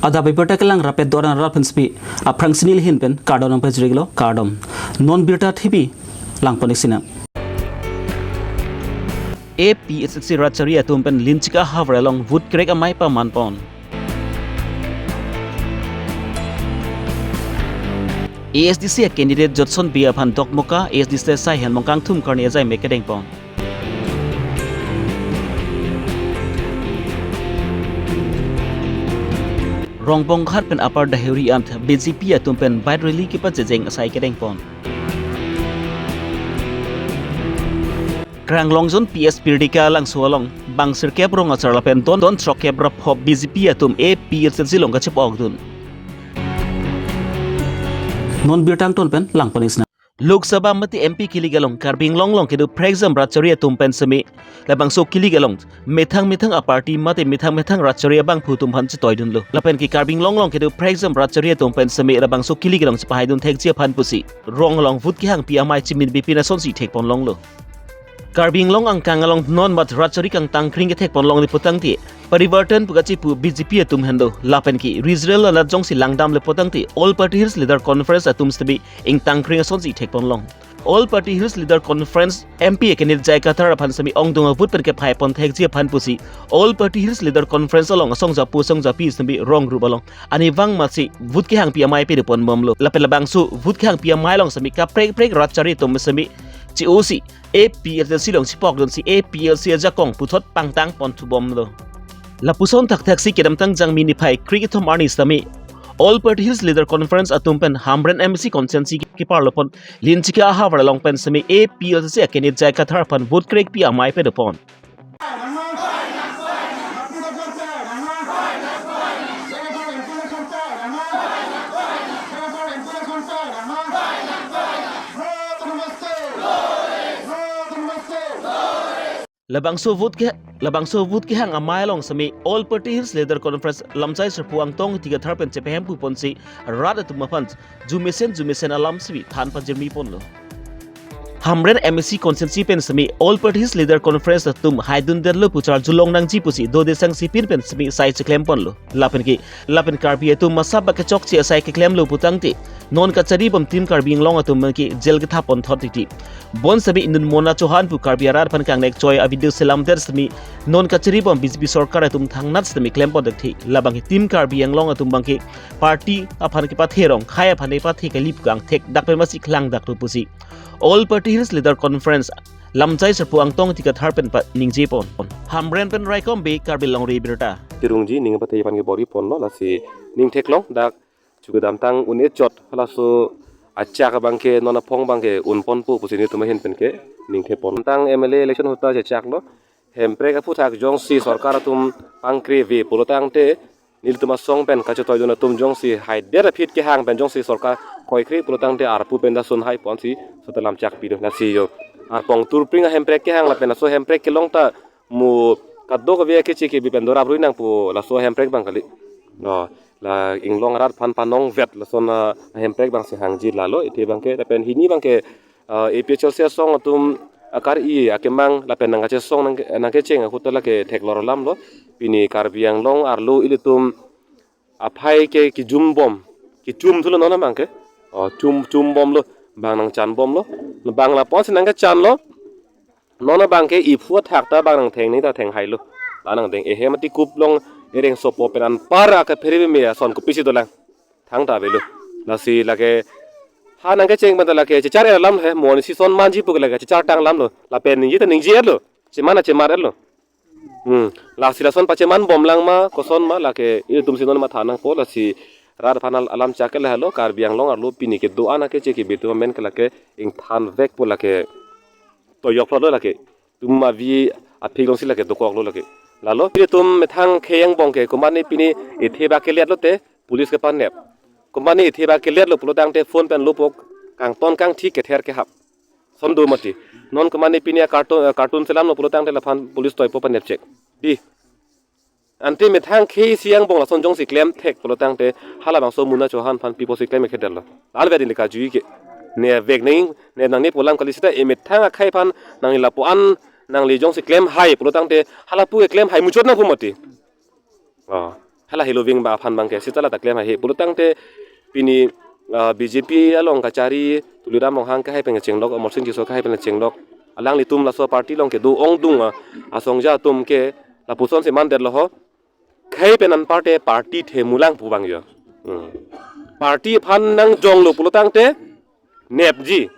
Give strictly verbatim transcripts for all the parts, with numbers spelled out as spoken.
Adap abirta kelang rapet doran rat pensi aphrangsi neli ahin pen kardom nangpajirlo, kardom. Non birta thipi langpon-ik sinang. A P H L C rat chari atum pen Linchika ahavar along vote krek amei pamanpon. A S D C a candidate Jotson Bey aphan Dokmoka A S D C asai henmong kangthum karni ajai me kedengpon. Rongbonghat pen Upper Deihori ant B J P atum pen bike rally kepachejeng asai kedengpon. Kranglongjon P S Pirdika Langso along bang sirkep rong achar lapen don don throkkep raphop B J P atum A P H L C along kachepokdun. Non birta angton pen langpon-ik sinang. Lok Sabha mate M P kilik along Karbi Anglong along kedo prekjam rat chari atum pen seme labangso kilik along methang methang a party mate methang methang rat chari abangphu atum aphan chetoidunlo. Lapen ke Karbi Anglong along kedo prekjam rat chari atum pen seme labangso kilik along chepahaidun thekji aphan pusi rong along vote kehangpi amei chimin bipin asonsi thekpon longlo. Karbi Anglong angkang along non mat rat chari kangtangkring kethekpon longle putangte Parivartan pu kachipu B J P atum henlo, lapen ke regional alat jongsi langdamle putangte All Party Hills Leader Conference atum sitame ingtangkring asonsi thekpon long. All Party Hills Leader Conference M P a candidate J I Kathar aphan sitame ongdung a-vote pen kephaipon thekji aphan pusi All Party Hills Leader Conference along asong japu asong japi sitame rong group along arnivang masi vote kehangpi amei pedopon bomlo. Lapen labangso vote kehangpi amei along sitame kaprek prek rat chari atum sitame chi-osi A P H L C along chepokdunsi A P H L C ajakong puthot pangtangpon thubomlo. Lapuson thakthaksi kedamtang Jangmi niphai kre-kethom arni sitame All Party Hills Leader Conference atum pen Hamren M A C constituency keparlopon Linchika ahavar along pen sitame A P H L C a candidate J I Kathar aphan vote krekpi amei pedopon. Labangso vote ke labangso vote kehang amei along sitame All Party Hills Leader Conference lamchai serpo Angtong Ingti Kathar pen chepahemphuponsi rat atum aphan jumesen jumesen alam sitame than pajirmiponlo. Hamren M A C constituency pen sitame All Party Hills Leader Conference atum haidundetlo pu charjulong nangji pusi Dodesang Sipin pen sitame sai cheklemponlo. Lapen ke lapen Karbi atum masap ba kechokche asai keklemlo putangte non kacharibom Team Karbi Anglong atum abangke jail kethapon thot titi. Bonsitame inut Mona Chauhan pu Karbi arat aphan kangnek choi a-video selamdet sitame non kacharibom B J P sorkar atum thangnat sitame klempon dekthi. Labangke Team Karbi Anglong atum abangke party aphan kepathe rong, khei aphan kepathe kali pu kangthek dak pen masi klang dak tu pusi All Party Hills Leader Conference lamchai serpo Angtong Ingti Kathar pen paningjepon. Hamren pen Raikom Bey, Karbi Longri Abirta. Tirungji ning pathe aphan kebor-iponlo, lasi ning theklong dak chu kedamtang un-e chot halaso achak abangke non aphong abangke unponpo pusi nelitum ahin pen ke ning thepon. Tang M L A election ahut ta chechaklo, Hemprek aphuthak jongsi sorkar atum pangkre ave pulotangte nelitum asong pen kachetoidun atum jongsi haidet aphi kehang pen jongsi sorkar koikre pulotangte arpu pen ta sun haiponsi sota lamchak pido, lasi jo. Arpong turpring a-Hemprek kehang lapen laso Hemprek kelong ta mo kadokave keche kebi pen dorap rui nangpo laso Hemprek abang kali. No, la Inglong arat aphan panongvet lason a-Hemprek abangsi hangji lalo, ithe abangke lapen hini abangke, ah, A P H L C asong atum akar-i akemang lapen nangkachesong nang, nangkecheng ahut ta lake theklong alamlo. Pini Karbi Anglong arlo ilitum aphai ke kejumbom, kechum thulo non abangke. Oh, chum, chumbomlo, bang nangchanbomlo. Bang lapusi nangkechanlo. Non abangke iphu athak ta bang nangtheng ni ta thenghailo. La nangdeng ehem atikup along ereng sopo pen anpar akephere me ason kopisi dolang. Thangta avelo. Lasi lake ha nangkecheng pen ta lake chechar er alam he, mo nisi son manji pu ke lake chechartang alamlo. Lapen ningje ta ningje-etlo. Cheman ta chemar-etlo. Hmm. Lasi lason pachemanbomlang ma, koson ma, lake ilitumsi non matha nangpo, lasi rat aphan al-, alamchak ke lahelo, Karbi Anglong arlo pini kedo-an akeche kebi atum amen ke lake ingthanvekpo lake. Toyoklo lake. Tum avi aphi alongsi lake dokoklo lake. Lalo, ilitum methang khei angbong ke, komatne pini ithe ba keletlo te, police kepanep. Komatne ithe ba keletlo pulotangte phone pen lopok, kangton kangthi kether kehap. Son do mati. Non komatne pini a-cartoon, eh, cartoon selamlo pulotangte laphan police toipo panepchek. Di. Ante methang khei isi angbong lason jongsi klemthek pulotangte halabangso Mona Chauhan aphan piposi klem ekhedetlo. Alve din leka jui ke. Ne vek neng, ne nangnepo alam kali seta emethang akhei aphan nangli lapu-an nangli jongsi klemhai pulotangte halapu ke klemhai muchot nangpo mati. Oh. Hala helo ving ba aphan abangke seta la ta klem haihe. Pulotangte pini, ah, B J P along kachari Tuliram Ronghang kehai pen chenglok, Amarsing Tisso kehai pen chenglok, alanglitum laso party along kedo ongdung, ah, asongja atum ke lapuson si mandetlo ho. Khei pen anparte party themulang pu abang jo. Hmm. Party aphan nangjonglo pulotangte nepji.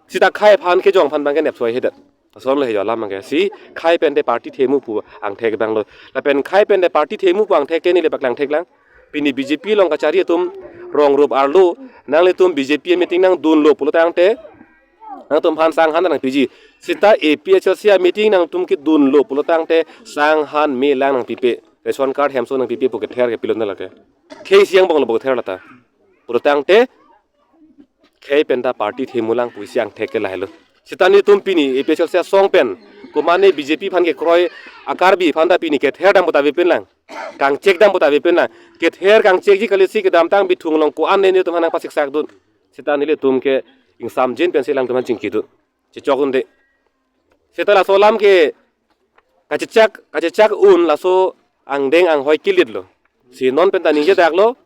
Seta khei aphan kejong aphan abangke nepsoi hedet. Ason lo he jo alam abangke. Si khei pen te party themu pu angthek abang lo. Lapen khei pen te party themu pu angthek ke neli paklang theklang. Pini B J P along kachari atum rong rup arlo, nanglitum B J P meeting nangdunlo pulotangte nangtum aphan sang han nangpiji. Seta A P H L C a-meeting nangtum kedunlo pulotangte sang han me lang nangpipe. Ration card hemso nangpipe pu kether ke pilon lake. Khei si angbong lo pu kether lata. Pulotangte khei pen ta party themulang pu isi angthek ke lahelo. Seta nelitum pini A P H L C asong pen komatne B J P aphan kekroi a-Karbi aphan ta pini kether dam pu ta avepin lang. Kangchek dam pu ta avepin lang. Kether kangchekji kali si kedamtang bithung along ko-an ne nelitum aphan nangpasiksak dun. Seta nelitum ke ingsamjin pensi alangtum aphan chingki dun. Chechok dunde. Seta laso alam ke kachechak, kachechak un laso angdeng anghoi kilitlo. Si non pen ta ningje daklo.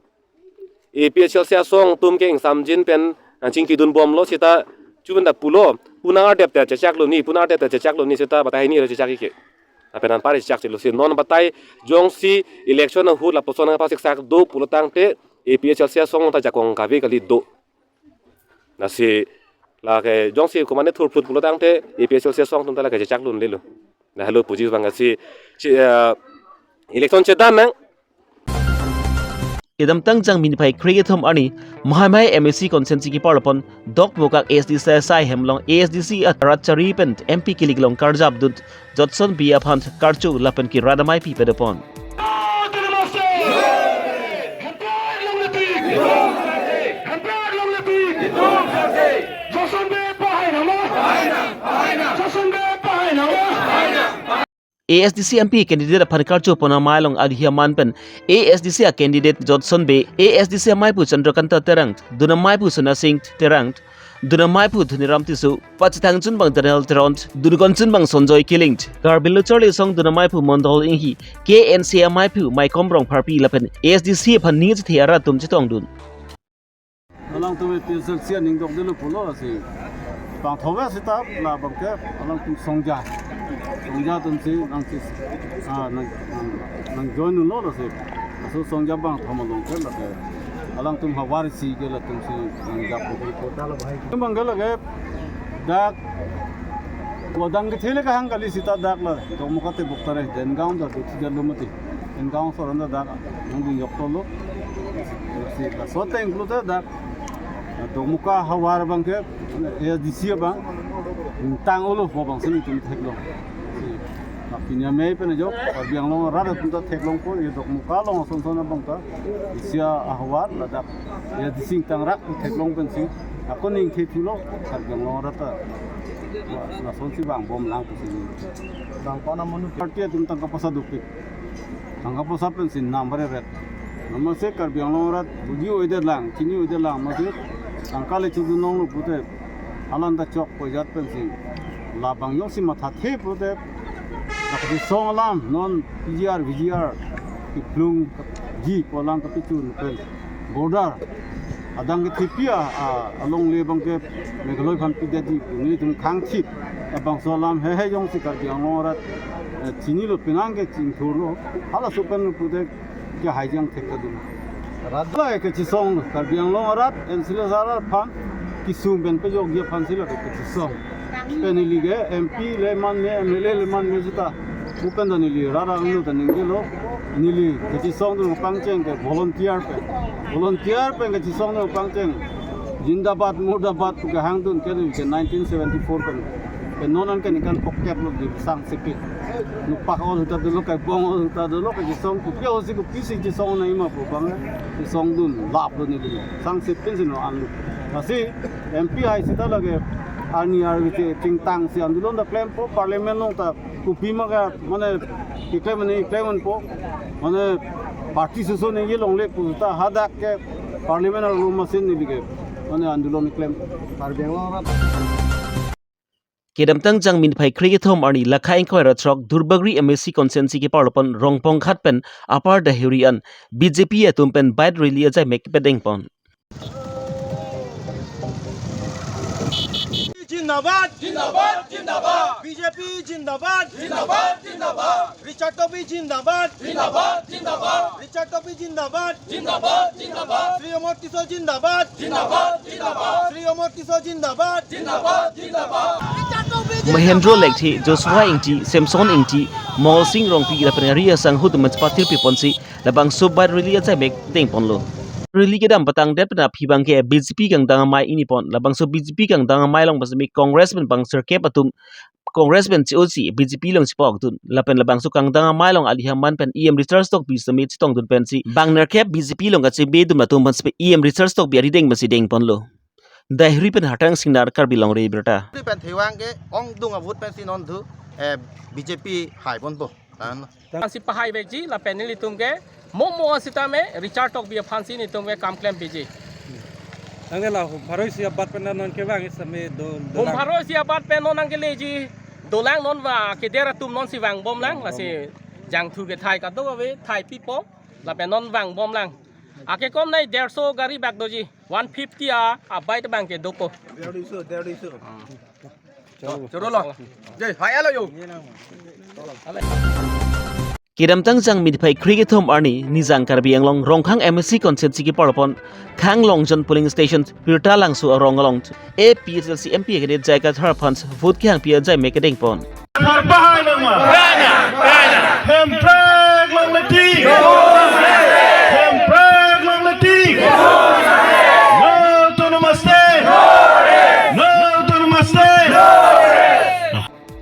A P H L C asong atum ke ingsamjin pen nangchingki dunbomlo seta chu pen ta pulo. Pu nang-ardep ta chechaklo ni, pu nang-ardep ta chechaklo ni seta batai ni chechak ike. Lapen anpar chechak chelo si non batai jongsi election ahut lapuson nangpasiksak do pulotangte A P H L C asong ta jakong kave kali do. Lasi lake jongsi komatne thurphut pulotangte A P H L C asong atum ta lake chechak lun lelo. Lahelo puji abang si, si, eh, election chedan nang. Kedamtang Jangmi niphai kre-kethom arni Mahaimai M A C constituency kepar lapon Dokmoka A S D C asai hem along A S D C arat chari pen M P kilik along karjap dun Jotson Bey aphan karcho lapen ke rat amei pi pedopon. A S D C M P candidate aphan karcho pon amei along adhi aman pen A S D C a candidate Jotson Bey, A S D C ameipu Chandrakanta Terang, dun ameipu Sona Sing Terang, dun ameipu Dhoniram Tisso, pachethang chun abang Daniel Teron, dun kon chun abang Sonjoy Killing, Karbi Lo Charli Asong dun ameipu Mondol Inghi, K N C ameipu Maikom Rongpharpi lapen A S D C aphan ning chethe arat atum chetong dun. Alangtum A P H L C aning dokdelo pulo si. Bang thove seta labang ke alangtum songja. Songja atum si nang si, ah, nang, nang, nang join lo si. Aso songja bang thom along ke lake. Alangtum havar si ke latum si nang jap ko kota lo bhai. Tum bang ke lake dak wadang kethe le kahang kali seta dak la. Dokmoka te bukta re Dengaon ta duthi dak lo mati. Dengaon soron ta dak nang ding yok to lo. Si laso teng lo ta dak. Dokmoka havar abang ke A S D C abang tang olo ho abang sini tum theklong. Si, apini amei pen ajok, Karbi Anglong arat atum ta theklongpo, ye Dokmoka along ason son abang ta, isi ahavar ladak A S D C tang rak theklong pensi, ako ning the thulo, Karbi Anglong arat ta. Wah, lason si vangbomlang pusi. Bang kona monu party atum tangka poisa dopik. Tangka poisa pensi number ret. Number se Karbi Anglong arat buji oide lang, chini oide lang, masi tangka le chudun nong lo pute. Alan ta chok pojat pensi. Labang jongsi mathathe pute. Lake song alam non P G R, V G R, kiplung ji pu alam kapichun pen. Border adang kethepi a, a, alongle abang ke Meghalaya aphan pidetji pu nelitum khangthip. Labangso alam heihei jongsi Karbi Anglong arat, eh, chinilo penang ke chingthurlo. Halaso pen pute kehai jang thek ta dun. Rat la kechisong Karbi Anglong arat, N C L S R aphan, kesung pen pejokji aphan si la kechisong. Pen neli ke M P le man me, M L A le man me seta. Pu pen ta neli rat angno ta ningjelo. Neli kechisong dun pangcheng ke volunteer pen. Volunteer pen kechisong dun pangcheng. Jindabad, murdabad pu kehang dun ke neli ke nineteen seventy-four pen. Pen non an ke ningkan pocket lo di sangsepin. Nupak ol ta dolo, kebong ol ta dolo, kechisong kopi ahut si kopi si chisong nangji ma pu abang, chisong dun lap lo neli. Sangsepin si non an lo. Lasi M P hai seta lake arni arve chingtang si andolon ta klempo, parliament along ta kopi ma ke mane keklem mane klempo, mane party soso ningje longle pu ta hadak ke parliament along masi neli ke mane andolon klem. Karbi Anglong arat Kedamtang Jangmi niphai kre kethom arni lakha ingkoi ra throk Duarbagori M A C constituency keparlo pon Rongpongkhat pen Upper Deihori an B J P atum pen bike rally ajai mek pedengpon. Jindabad, jindabad, jindabad. B J P jindabad, jindabad, jindabad. Richard Tokbi jindabad, jindabad, jindabad. Richard Tokbi jindabad, jindabad, jindabad. Shri Amar Tisso jindabad, jindabad, jindabad. Shri Amar Tisso jindabad, jindabad, jindabad. Richard Tokbi jindabad. Mahendra Lekthe, Joshua Ingti, Samson Ingti, Mongol Sing Rongpi lapen ari asangho atum chepathir piponsi labangso bike rally ajai mek dengponlo. Rally kedam patangdet pen aphi abangke B J P kangdang amei inipon, labangso B J P kangdang amei along pasami Congress pen bang sirkep atum Congress pen che-osi B J P along chepokdun. Lapen labangso kangdang amei along alihaman pen E M Richard Tokbi sitame chetongdun pensi bang nerkep B J P along kachebedun atum pensi E M Richard Tokbi arideng pensi dengponlo. Deihori pen Hartang Singnar, Karbi Longri Abirta. Pen thewang ke ongdung avut pensi non thu, eh, B J P haiponpo. Tan. Ansi pahai vekji lapen nelitum ke mo mo sitame Richard Tokbi aphansi nelitum ke kam klempiji. Nangke la hum pharo isi abat pen non kevang sitame do, hum dolang. Pharo isi abat pen non nangkeleji dolang, non va keder atum nonsi vangbomlang, vangbom. Lasi jangthu kethai kadokave thai pipo lapen non vangbomlang. Akekom nai derso gari bak doji, one fifty a, abike abangke dopo. Derso, derso. Choro lo. Jai, hai alo yo. Kedamtang Jangmi niphai kre kethom arni Nijang Karbi Anglong Rongkhang M A C constituency keparlo pon Khanglongjon polling station Pirta Langso arong along A P H L C M P candidate J I Kathar aphan vote kehangpi ajai mek kedengpon. Thar bahai nangma. Hemprek longle tik. Hemprek longle tik. No to namaste. No to namaste.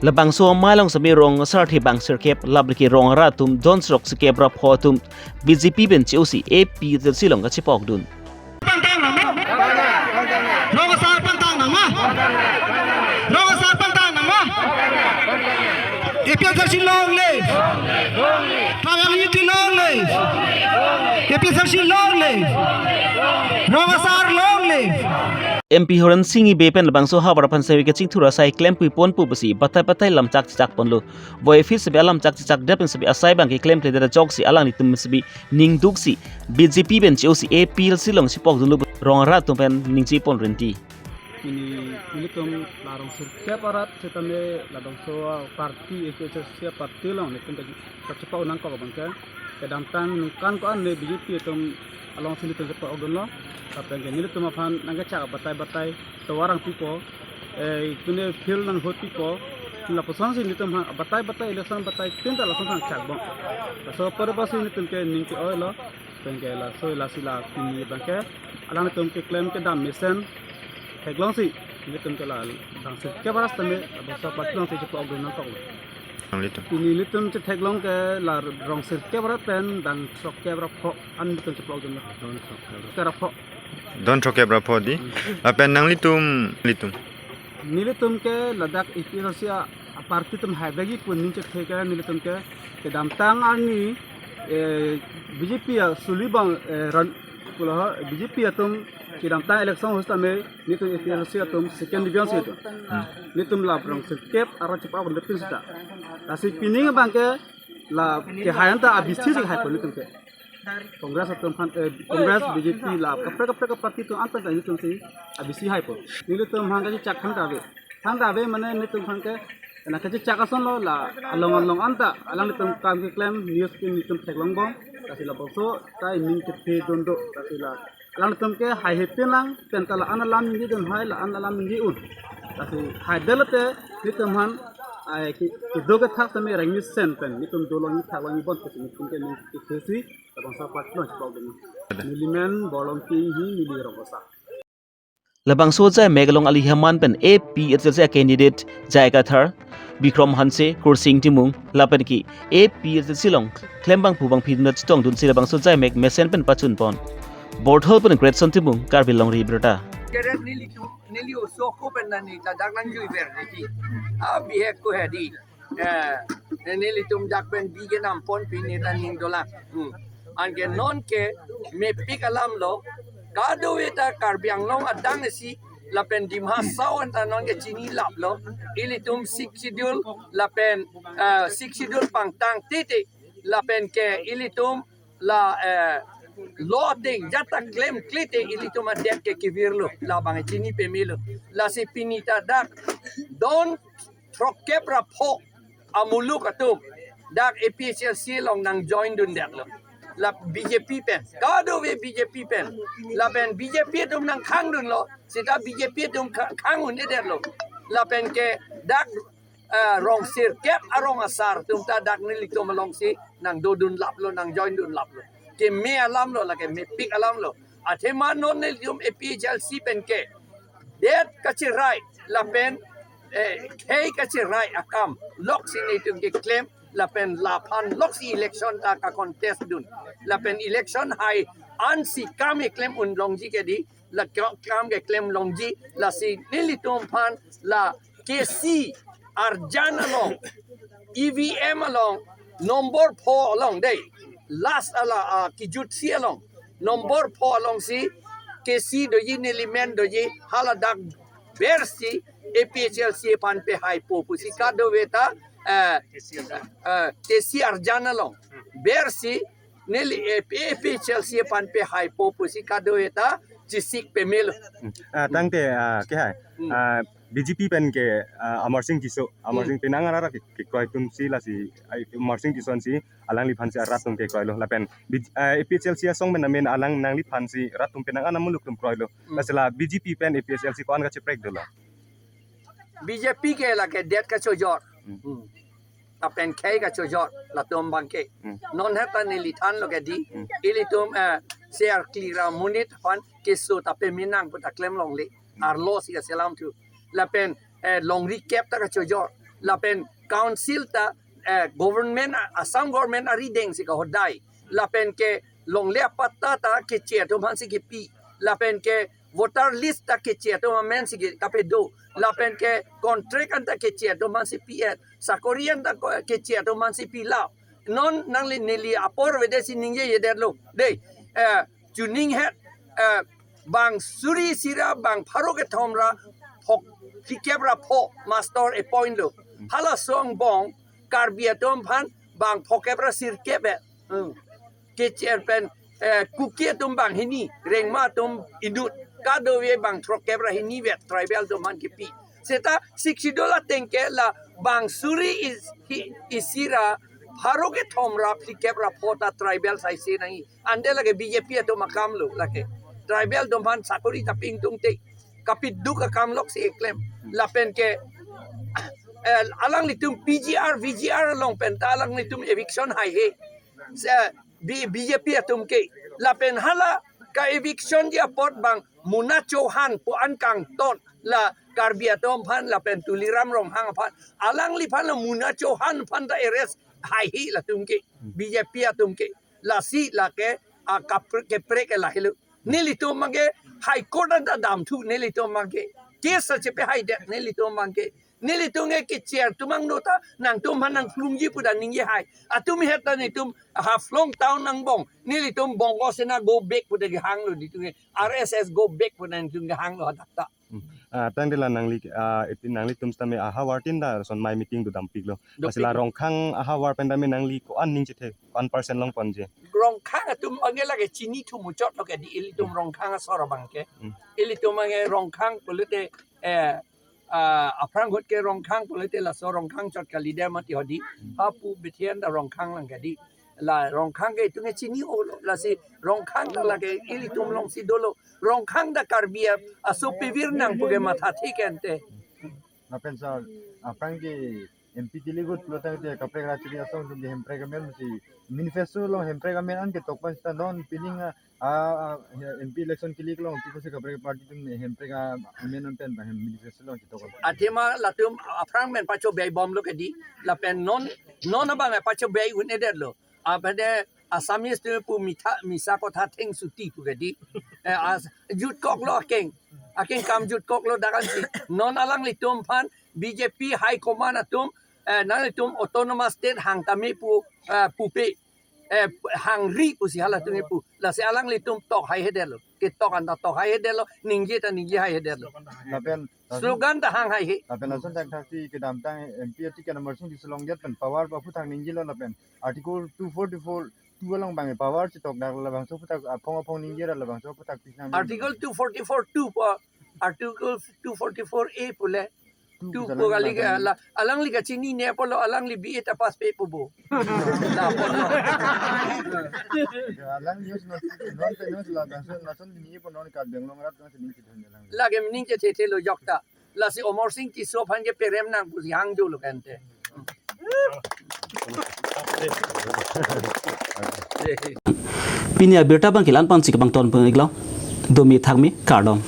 Labangso amei along sitame rong asar thebang sirkep labrike rong arat atum don throk sirkep ra pho atum B J P pen che-osi A P H L C along kachepokdun. Pangtang nangma. Rong asar pangtang nangma. Rong asar pangtang nangma. A P H L C long live. Tribal unity long live. A P H L C long live. Rong asar long live. M P Horen Sing Bey pen labangso havar aphan sitame kachingthur asai klempui ponpo pusi batai batai lamchak chak ponlo. Voi aphi sitame alamchak chak det pen sitame asai abangke klemkledet ajoksi alanglitum sitame ningduksi B J P pen che-osi A P H L C along chepokdunlo pu rong arat atum pen ningje pon rinti. Pini nelitum la rong sirkep arat sitame labangso party A P H L C party along nelitum ta kachepok nangkok abangke kedamtang ningkan ko-an ne B J P atum alongsi nelitum chepokdunlo. Lapen ke nelitum aphan nangkechak batai batai tovar nangpipo, eh, pine field nanghut pipo. Lapusonsi nelitum aphan batai batai election batai tin ta lapuson nangchakbom. Laso apor apotsi nelitum ke ning ke-oilo. Lapen ke laso lasi la pini abangke alanglitum keklem kedam mesen theklongsi nelitum ke la rong sirkep arat sitame labangso party alongsi chepokdun nangkok. Nanglitum. Pini nelitum chetheklong ke la rong sirkep arat pen don throkkep ra pho an nelitum chepokdun. Don throkkep ra pho. Don throkkep ra pho di. Hmm. Lapen nanglitum, nelitum. Nelitum ke ladak A P H L C a, a party atum haivekji pu ning chethe ke nelitum ke kedamtang arni, eh, B J P asuli abang, eh, ran pulo ho, B J P atum kedamtang election ahut sitame nelitum A P H L C atum second division si atum. Hmm. Nelitum la rong sirkep arat chepokdun lepin sita. Lasi pining abangke la kehai anta abisi si haipo nelitum ke. Congress atum aphan, eh, Congress, B J P la kaprek kaprek aparty atum anta nelitum si abisi haipo. Nelitum aphan kachechak thangta ave. Thangta ave mane nelitum aphan ke, na kachechak asonlo la along along anta alanglitum kam keklem news ke nelitum theklongbom. Lasi labangso ta ining kethe dondo, lasi la alanglitum ke haihepin lang, pen ta la-an alam ningjedun hai, la-an alam ningje-un. Lasi haidet lote nelitum aphan, ai, ke, kedo kethak sitame rengni sen pen nelitum dolongji thaklongji bon pusi nelitum ke ning kethesi labangso party along chepokdun. Neli men Borlong Kinghi, neli rong asar. Labangso ajai mek along alihaman pen A P H L C a candidate J I Kathar, Bikrom Hanse, Kursing Timung lapen ke A P H L C along klembangphu bangphi dun chetongdunsi labangso ajai mek mesen pen pachunpon. Borthol pen Greatson Timung, Karbi Longri Abirta. Keret nelitum, neli oso ko pen nani ta dak nangjuiver neli. Abihek ko hedi. Eh, nelitum dak pen bi kenam ponpi neta ning dolang. Hmm. Anke non ke mepik alam lo, kadokave ta Karbi Anglong adang si lapen Dima Hasao anta non ke chini laplo, ilitum Sixth Schedule lapen, eh, Sixth Schedule pangtang titi, lapen ke ilitum la, eh, law ateng jata klemkle te ilitum adet ke kevirlo, labang chini pemelo. Lasi pini ta dak don throkkep ra pho amuluk atum dak A P H L C along nang join dundetlo. La B J P pen, kadokave B J P pen, lapen B J P atum nang khangdunlo, seta B J P atum kha-, khang un-edetlo. Lapen ke dak, eh, rong sirkep arong asar atum ta dak nelitum alongsi nang dodun laplo, nang join dun laplo. Keme alamlo, lake mepik alamlo. Athema non nelitum A P H L C pen ke det kachirai lapen, eh, khei kachirai akam loksi nelitum keklem, lapen laphan loksi election ta ka-contest dun. Lapen election hai ansi kam keklem un longji ke di, la ka-, kam keklem longji, lasi nelitum aphan la K C arjan along, E V M along, nombor pho along dei, last ala, ah, kijutsi along, nombor pho alongsi K C doji, neli men doji, hala dak bersi A P H L C aphan pehaipo pusi kadokave ta, eh, eh, K C arjan along bersi neli, eh, A P H L C aphan pehaipo pusi kadokave ta chisik pemelo. Hmm. Ah, tangte, ah, ke hai. Hmm. Ah, B J P pen ke, ah, Amar Singh Tisso, Amar Hmm. Singh penang arara ke, kekroi atumsi lasi, ai, Amar Singh Tisso si alangliphan si arat atum kekroilo. Lapen B-, ah, A P H L C asong pen amen alang nangliphan si rat atum penang an amuluk atum kroilo. Hmm. Lasi la B J P pen A P H L C ko-an kacheprek dolo? B J P ke lake det kachojor. Hmm. Hmm. Lapen khei kachojor latum abang ke. Hmm. Non het ta neli thanlo ke di. Hmm. Ilitum, eh, C R Kli ra monit aphan keso ta pemenang pu ta klem longle. Hmm. Arlo si kaselam thu. Lapen, eh, longri kep ta kachojor. Lapen council ta, eh, government, Assam government arideng si kahodai. Lapen ke longle apatta ta keche atum aphan si kepi. Lapen ke voter list ta keche atum amen si ke kapedo. Lapen ke contract anta keche atum aphan si pi-et. Sakori anta ko-, keche atum aphan si pilap. Non nangli neli apor avedetsi ningjejedetlo. Dei, eh, chuning het, eh, bang suri isi ra bang pharo kethom ra phok phlikep ra pho master appoint lo. Halaso angbong Karbi atum aphan bang phokep ra sirkep et. Hmm. Keche pen, eh, Kuki atum bang hini, Rengma atum inut, kadokave bang throkkep ra hini vet tribal atum aphan kepi. Seta Sixth Schedule ateng ke la bang suri is-, hi-, isi ra pharo kethom ra phlikep ra pho ta tribal saise nangji. Ante lake B J P atum akam lo lake. Tribal atum aphan sakori ta pingtung te. Kapiduk akam loksi keklem. Lapen ke, eh, alanglitum P G R, V G R along pen ta alanglitum eviction haihe. Se, B-, B J P atum ke. Lapen hala ka-evictionji apot bang Muna Chauhan pu an kangton la Karbi atum aphan lapen Tuliram Ronghang aphan. Alangliphan la Muna Chauhan aphan ta arrest haihe latum ke. B J P atum ke. Lasi lake, ah, kapre-, keprek ke lahelo. Nelitum abang ke High Court anta damthu nelitum abang ke. Case chepehaidet nelitum abang ke. Nelitum ke keche atum angno ta nangtum aphan nangklungji pu ta ningje hai. Atum het ta netum Haflong town angbong. Nelitum Bongo Sena go back pu ta kehanglo netum ke. R S S go back pu ta netum kehanglo hadak ta. Hmm. Ah, tangte la nangli, ah, iti nanglitum sitame ahavar tin ta lason mai meeting do dampiklo. Lasi la Dopik. Rongkhang ahavar pen tame nangli ko-an ning chethe, ko-an percent longponji? Rongkhang atum abang ke lake chinithu muchotlo ke di ilitum Rongkhang asor abang ke. Hmm. Ilitum abang ke Rongkhang pulote, eh, ah, aphrang ahut ke Rongkhang pulote laso Rongkhang chot kali dei mati hodi. Hmm. Hapu Bethian ta Rongkhang lang ke di. La Rongkhang ke itum ke chini-olo, lasi Rongkhang ta lake ilitum alongsi dolo. Rongkhang ta Karbi a-, aso pevir nang pu ke mathathe ke ante. Lapen sir, aphrang ke M P kelegut pulo tangte kaprek rachiri asong atum ke Hemprek amen si manifesto along Hemprek amen an ketok pen seta non pining a, a, a, M P election keleglong pi pusi kaprek party atum Hemprek a, amen an pen bang manifesto along ketok. Athema latum aphrang pen pachobei bomlo ke di, lapen non, non abang pachobei un-edetlo. Apade Assamese atum pu mitha, misa kotha thengsuti pu ke di. Eh, as-, jutkoklo akeng. Akeng kam jutkoklo dak ansi. Non alanglitum aphan B J P High Command atum, eh, nanglitum Autonomous State hang tame pu, eh, pupe. eh, hangri pusi halatum kipu. Lasi alanglitum tok haihedetlo. Ketok anta tok haihedetlo, ningje ta ningje haihedetlo. Lapen, lason, slogan ta hang haihe. Lapen lason thakthak si kedamtang M P a ticket number sing disolong jat pen power aphuthak ningjelo lapen Article two forty-four two along bang power chitok dak labangso aphuthak aphong aphong ningje ra labangso aphuthak pisnang. Article two forty-four two po, Article two forty-four A pule. Two two pu pusi kali alang ke tanglo. Ala, alangli kachinine apotlo, alangli B A ta pass pe pubo. La apotlo. Alang news non, non pe news labangso, lason ni po non Karbi Anglong arat non si ning chithon alang. Lake ning chethethelo jokta. Lasi Amarsing Tisso aphan ke perem nang pusi hangdolo kante. Pini abirta abang ke la-an pensi kebang ton peng iklo. Domi thakmi kardom.